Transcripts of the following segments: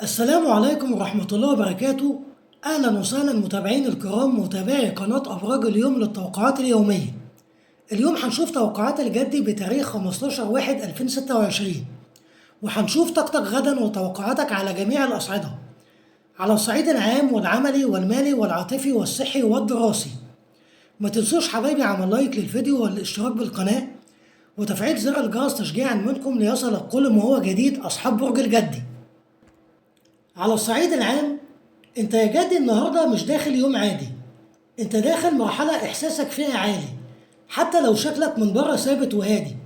السلام عليكم ورحمة الله وبركاته. أهلا وسهلا متابعين الكرام، متابعي قناة أبراج اليوم للتوقعات اليومية. اليوم هنشوف توقعات الجدي بتاريخ 15/1/2026، وهنشوف طاقتك غدا وتوقعاتك على جميع الأصعدة، على الصعيد العام والعملي والمالي والعاطفي والصحي والدراسي. ما تنسوش حبايبي عمل لايك للفيديو والاشتراك بالقناة وتفعيل زر الجرس تشجيعا منكم ليصل كل ما هو جديد أصحاب برج الجدي. على الصعيد العام، انت يا جدي النهارده مش داخل يوم عادي، انت داخل مرحلة احساسك فيها عالي، حتى لو شكلك من بره ثابت وهادي.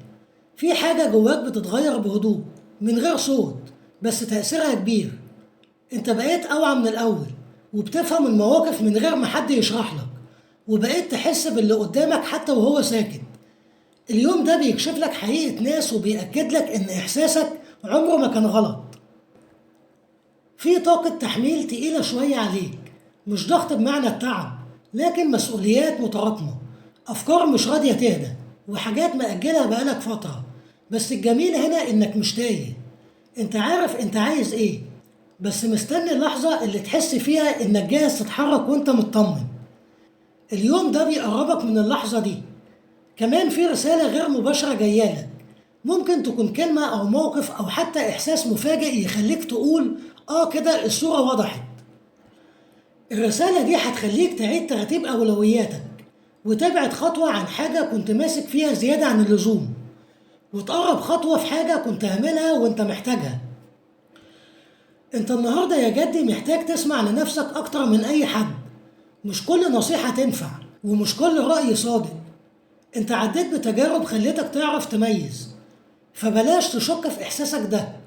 في حاجة جواك بتتغير بهدوء من غير صوت، بس تأثيرها كبير. انت بقيت اوعى من الاول، وبتفهم المواقف من غير ما حد يشرح لك، وبقيت تحس باللي قدامك حتى وهو ساكت. اليوم ده بيكشف لك حقيقة ناس، وبيأكد لك ان احساسك عمره ما كان غلط. في طاقة تحميل تقيلة شوية عليك، مش ضغط بمعنى التعب، لكن مسؤوليات متراكمة، أفكار مش راضية تهدى، وحاجات مأجلها بقالك فترة. بس الجميل هنا إنك مش تايه، أنت عارف أنت عايز إيه، بس مستني اللحظة اللي تحس فيها إنك جاهز تتحرك وأنت مطمن. اليوم ده بيقربك من اللحظة دي. كمان في رسالة غير مباشرة جايالك، ممكن تكون كلمة أو موقف أو حتى إحساس مفاجئ يخليك تقول آه كده الصورة وضحت. الرسالة دي هتخليك تعيد ترتيب أولوياتك، وتبعد خطوة عن حاجة كنت ماسك فيها زيادة عن اللزوم، وتقرب خطوة في حاجة كنت هاملها وانت محتاجها. انت النهاردة يا جدي محتاج تسمع لنفسك أكتر من أي حد. مش كل نصيحة تنفع، ومش كل رأي صادق. انت عديت بتجارب خلتك تعرف تميز، فبلاش تشك في إحساسك ده.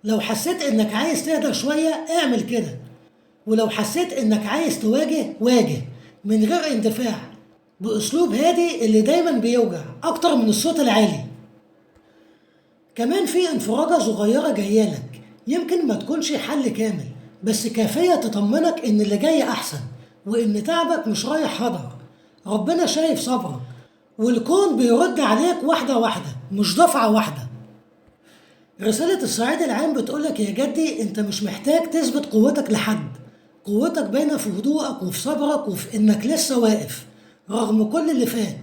لو حسيت انك عايز تهدى شوية اعمل كده، ولو حسيت انك عايز تواجه واجه من غير اندفاع، بأسلوب هادي اللي دايما بيوجع اكتر من الصوت العالي. كمان في انفراجة صغيرة جايالك، يمكن ما تكونش حل كامل، بس كافية تطمنك ان اللي جاي احسن، وان تعبك مش رايح هدر. ربنا شايف صبرك، والكون بيرد عليك واحدة واحدة، مش دفعة واحدة. رسالة الصعيد العام بتقولك يا جدي انت مش محتاج تثبت قوتك لحد، قوتك باينة في هدوءك وفي صبرك وفي انك لسه واقف رغم كل اللي فات.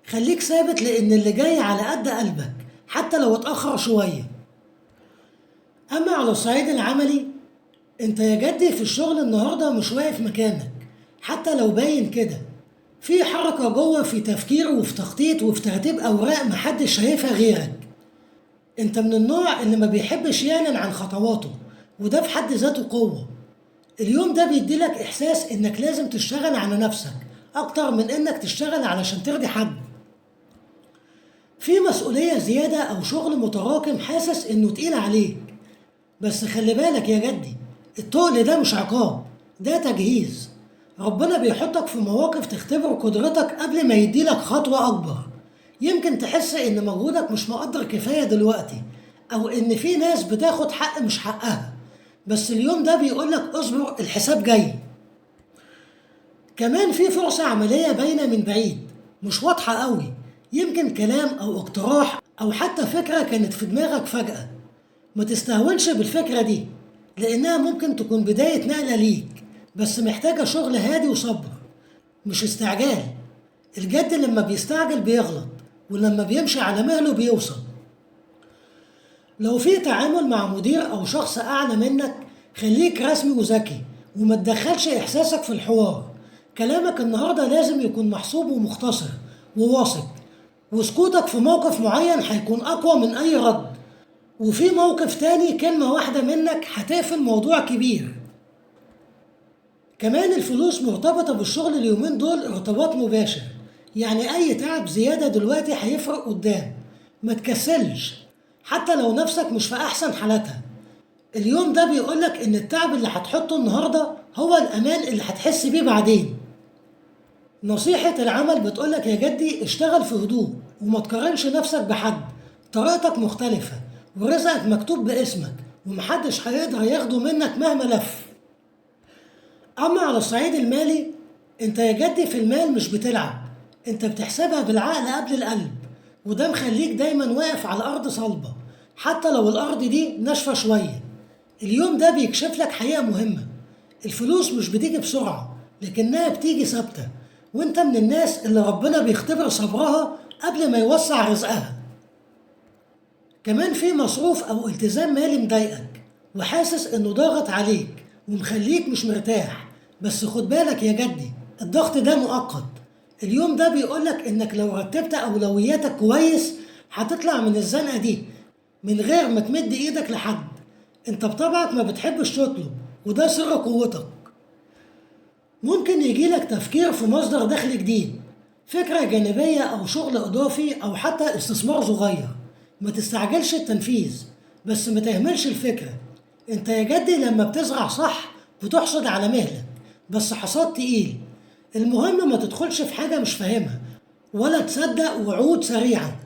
خليك ثابت، لان اللي جاي على قد قلبك حتى لو اتأخر شوية. اما على الصعيد العملي، انت يا جدي في الشغل النهاردة مش واقف مكانك حتى لو باين كده. في حركة جوه، في تفكير وفي تخطيط وفي ترتيب اوراق محدش شايفها غيرك. انت من النوع اللي ما بيحبش يعلن عن خطواته، وده في حد ذاته قوة. اليوم ده بيديلك احساس انك لازم تشتغل على نفسك اكتر من انك تشتغل علشان ترضي حد. في مسؤولية زيادة او شغل متراكم حاسس انه تقيل عليك، بس خلي بالك يا جدي، التقل ده مش عقاب، ده تجهيز. ربنا بيحطك في مواقف تختبر قدرتك قبل ما يديلك خطوة اكبر. يمكن تحس ان مجهودك مش مقدر كفاية دلوقتي، او ان في ناس بتاخد حق مش حقها، بس اليوم ده بيقولك اصبر، الحساب جاي. كمان في فرصة عملية باينة من بعيد، مش واضحة قوي، يمكن كلام او اقتراح او حتى فكرة كانت في دماغك فجأة. ما تستهونش بالفكرة دي، لانها ممكن تكون بداية نقلة ليك، بس محتاجة شغل هادي وصبر، مش استعجال. الجد لما بيستعجل بيغلط، ولما بيمشي على مهله بيوصل. لو في تعامل مع مدير أو شخص أعلى منك، خليك رسمي وذكي، وما تدخلش إحساسك في الحوار. كلامك النهاردة لازم يكون محسوب ومختصر وواثق، وسكوتك في موقف معين هيكون أقوى من أي رد. وفي موقف تاني كلمة واحدة منك هتقفل موضوع كبير. كمان الفلوس مرتبطة بالشغل اليومين دول ارتباط مباشر، يعني أي تعب زيادة دلوقتي هيفرق قدام. ما تكسلش حتى لو نفسك مش في أحسن حالاتها. اليوم ده بيقولك إن التعب اللي هتحطه النهاردة هو الأمان اللي هتحس بيه بعدين. نصيحة العمل بتقولك يا جدي اشتغل في هدوء، وما تقارنش نفسك بحد. طريقتك مختلفة، ورزقك مكتوب باسمك، ومحدش هيقدر ياخده منك مهما لف. أما على الصعيد المالي، انت يا جدي في المال مش بتلعب، انت بتحسبها بالعقل قبل القلب، وده مخليك دايما واقف على أرض صلبة حتى لو الأرض دي ناشفة شوية. اليوم ده بيكشف لك حقيقة مهمة: الفلوس مش بتيجي بسرعة، لكنها بتيجي ثابتة، وانت من الناس اللي ربنا بيختبر صبرها قبل ما يوسع رزقها. كمان في مصروف أو التزام مالي مضايقك وحاسس إنه ضاغط عليك ومخليك مش مرتاح، بس خد بالك يا جدي، الضغط ده مؤقت. اليوم ده بيقولك إنك لو رتبت أولوياتك كويس هتطلع من الزنقة دي من غير ما تمد إيدك لحد. انت بطبعك ما بتحبش تطلب، وده سر قوتك. ممكن يجيلك تفكير في مصدر دخل جديد، فكرة جانبية أو شغل إضافي أو حتى استثمار صغير. ما تستعجلش التنفيذ، بس ما تهملش الفكرة. انت يا جدي لما بتزرع صح بتحصد على مهلك، بس حصاد تقيل. المهم ما تدخلش في حاجة مش فاهمها، ولا تصدق وعود سريعة.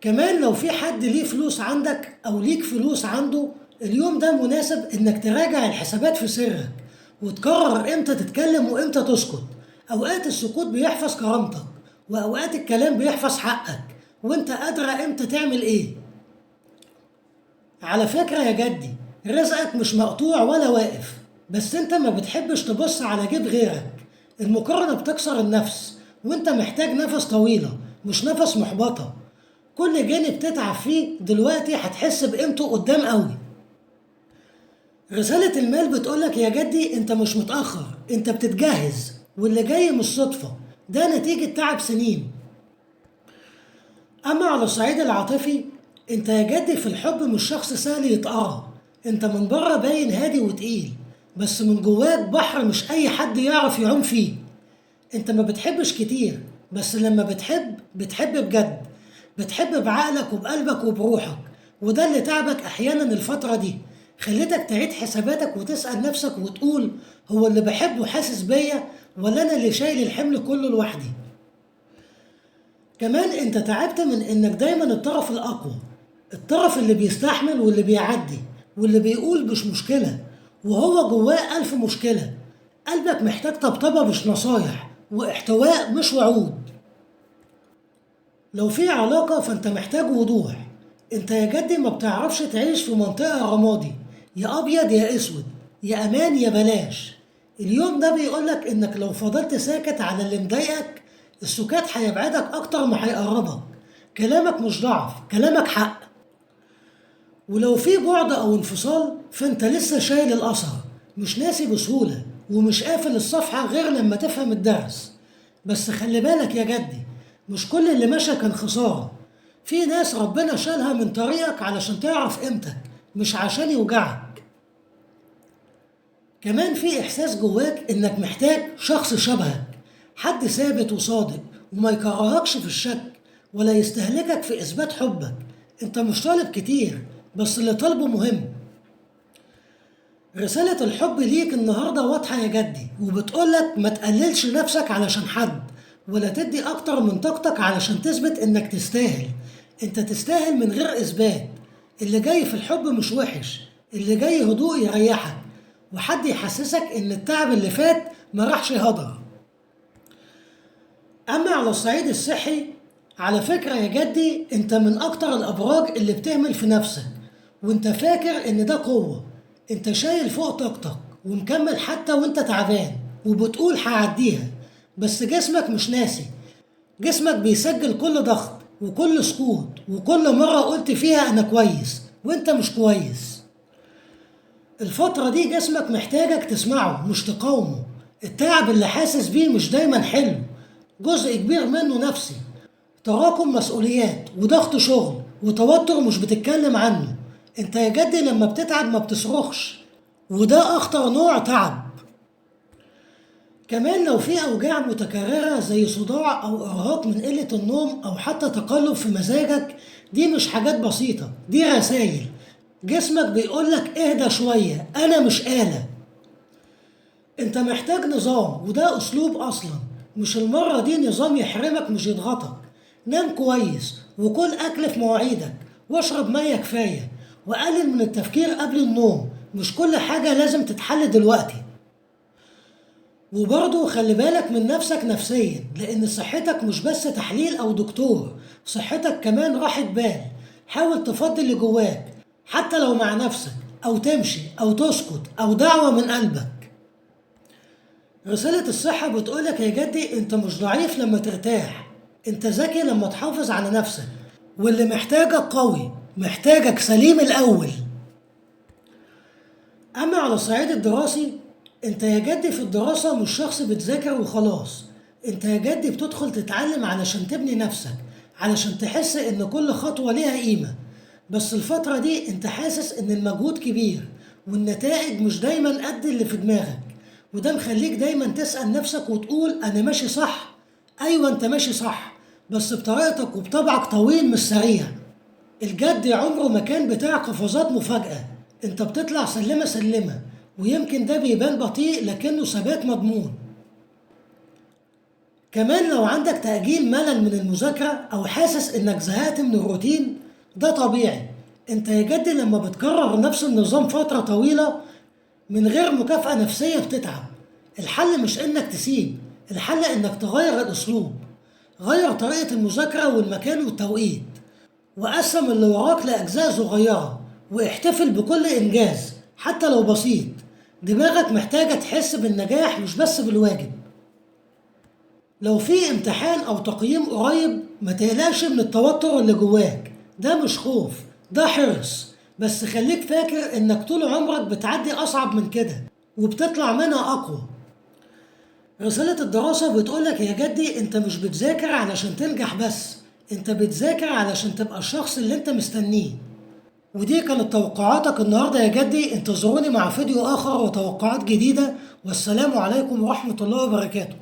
كمان لو في حد ليه فلوس عندك أو ليك فلوس عنده، اليوم ده مناسب إنك تراجع الحسابات في سرك وتقرر إمتى تتكلم وإمتى تسكت. أوقات السكوت بيحفظ كرامتك، وأوقات الكلام بيحفظ حقك، وإنت قادرة إمتى تعمل إيه. على فكرة يا جدي، رزقك مش مقطوع ولا واقف، بس إنت ما بتحبش تبص على جيب غيرك. المقارنة بتكسر النفس، وإنت محتاج نفس طويلة مش نفس محبطة. كل جانب بتتعب فيه دلوقتي هتحس بقيمته قدام قوي. رسالة المال بتقولك يا جدي انت مش متأخر، انت بتتجهز، واللي جاي مش صدفة، ده نتيجة تعب سنين. اما على الصعيد العاطفي، انت يا جدي في الحب مش شخص سهل يتقرا. انت من بره باين هادي وتقيل، بس من جواك بحر مش اي حد يعرف يعوم فيه. انت ما بتحبش كتير، بس لما بتحب بتحب بجد، بتحب بعقلك وبقلبك وبروحك، وده اللي تعبك احيانا الفترة دي، خلتك تعيد حساباتك وتسأل نفسك وتقول هو اللي بحبه حاسس بيا ولا انا اللي شايل الحمل كله لوحدي. كمان انت تعبت من انك دايما الطرف الاقوى، الطرف اللي بيستحمل واللي بيعدي واللي بيقول مش مشكلة وهو جواه ألف مشكلة. قلبك محتاج طبطبة مش نصايح، واحتواء مش وعود. لو في علاقة فانت محتاج وضوح. انت يا جدي ما بتعرفش تعيش في منطقة رمادي، يا أبيض يا أسود، يا أمان يا بلاش. اليوم ده بيقولك إنك لو فضلت ساكت على اللي مضايقك، السكات هيبعدك أكتر ما هيقربك. كلامك مش ضعف، كلامك حق. ولو في بعد أو انفصال فانت لسه شايل الأثر، مش ناسي بسهولة، ومش قافل الصفحة غير لما تفهم الدرس. بس خلي بالك يا جدي، مش كل اللي مشى كان خسارة. في ناس ربنا شالها من طريقك علشان تعرف قيمتك، مش عشان يوجعك. كمان في إحساس جواك إنك محتاج شخص شبهك، حد ثابت وصادق وما يكرهكش في الشك ولا يستهلكك في إثبات حبك. أنت مش طالب كتير، بس اللي طالبه مهم. رسالة الحب ليك النهاردة واضحة يا جدي، وبتقولك ما تقللش نفسك علشان حد، ولا تدي أكتر من طاقتك علشان تثبت إنك تستاهل. أنت تستاهل من غير إثبات. اللي جاي في الحب مش وحش، اللي جاي هدوء يريحك، وحد يحسسك إن التعب اللي فات ما راحش هدر. أما على الصعيد الصحي، على فكرة يا جدي، أنت من أكتر الأبراج اللي بتهمل في نفسك، وأنت فاكر إن ده قوة. أنت شايل فوق طاقتك ومكمل حتى وأنت تعبان، وبتقول هعديها، بس جسمك مش ناسي. جسمك بيسجل كل ضغط وكل سقوط وكل مرة قلت فيها أنا كويس وأنت مش كويس. الفترة دي جسمك محتاجك تسمعه مش تقاومه. التعب اللي حاسس بيه مش دايما حلو، جزء كبير منه نفسي، تراكم مسؤوليات وضغط شغل وتوتر مش بتتكلم عنه. انت يا جدي لما بتتعب ما بتصرخش، وده أخطر نوع تعب. كمان لو في أوجاع متكررة زي صداع أو إرهاق من قلة النوم أو حتى تقلب في مزاجك، دي مش حاجات بسيطة، دي رسائل. جسمك بيقولك اهدى شوية، أنا مش آلة. أنت محتاج نظام، وده أسلوب أصلا، مش المرة دي نظام يحرمك مش يضغطك. نام كويس، وكل أكل في مواعيدك، واشرب مية كفاية، وقلل من التفكير قبل النوم. مش كل حاجة لازم تتحل دلوقتي. وبرضه خلي بالك من نفسك نفسيا، لأن صحتك مش بس تحليل أو دكتور، صحتك كمان راحة بال. حاول تفضي اللي جواك حتى لو مع نفسك، أو تمشي أو تسكت أو دعوة من قلبك. رسالة الصحة بتقولك يا جدي انت مش ضعيف لما ترتاح، انت ذكي لما تحافظ على نفسك، واللي محتاجك قوي، محتاجك سليم الأول. أما على الصعيد الدراسي، انت يا جدي في الدراسة مش شخص بتذاكر وخلاص، انت يا جدي بتدخل تتعلم علشان تبني نفسك، علشان تحس ان كل خطوة ليها قيمة. بس الفترة دي انت حاسس ان المجهود كبير والنتائج مش دايما قد اللي في دماغك، وده مخليك دايما تسأل نفسك وتقول انا ماشي صح؟ ايوه انت ماشي صح، بس بطريقتك وبطبعك طويل مش سريع. الجد عمره ما كان بتاع قفزات مفاجأة، انت بتطلع سلمة سلمة، ويمكن ده بيبان بطيء لكنه ثبات مضمون. كمان لو عندك تأجيل ملل من المذاكرة أو حاسس إنك زهقت من الروتين، ده طبيعي. انت يا جدي لما بتكرر نفس النظام فترة طويلة من غير مكافأة نفسية بتتعب. الحل مش إنك تسيب، الحل إنك تغير الأسلوب. غير طريقة المذاكرة والمكان والتوقيت، وقسم اللي وراك لأجزاء صغيرة، واحتفل بكل إنجاز حتى لو بسيط. دماغك محتاجة تحس بالنجاح مش بس بالواجب. لو في امتحان أو تقييم قريب، ما تقلقش من التوتر اللي جواك، ده مش خوف، ده حرص. بس خليك فاكر إنك طول عمرك بتعدي أصعب من كده وبتطلع منها أقوى. رسالة الدراسة بتقولك يا جدي انت مش بتذاكر علشان تنجح بس، انت بتذاكر علشان تبقى الشخص اللي انت مستنيه. ودي كانت توقعاتك النهاردة يا جدي. انتظروني مع فيديو آخر وتوقعات جديدة، والسلام عليكم ورحمة الله وبركاته.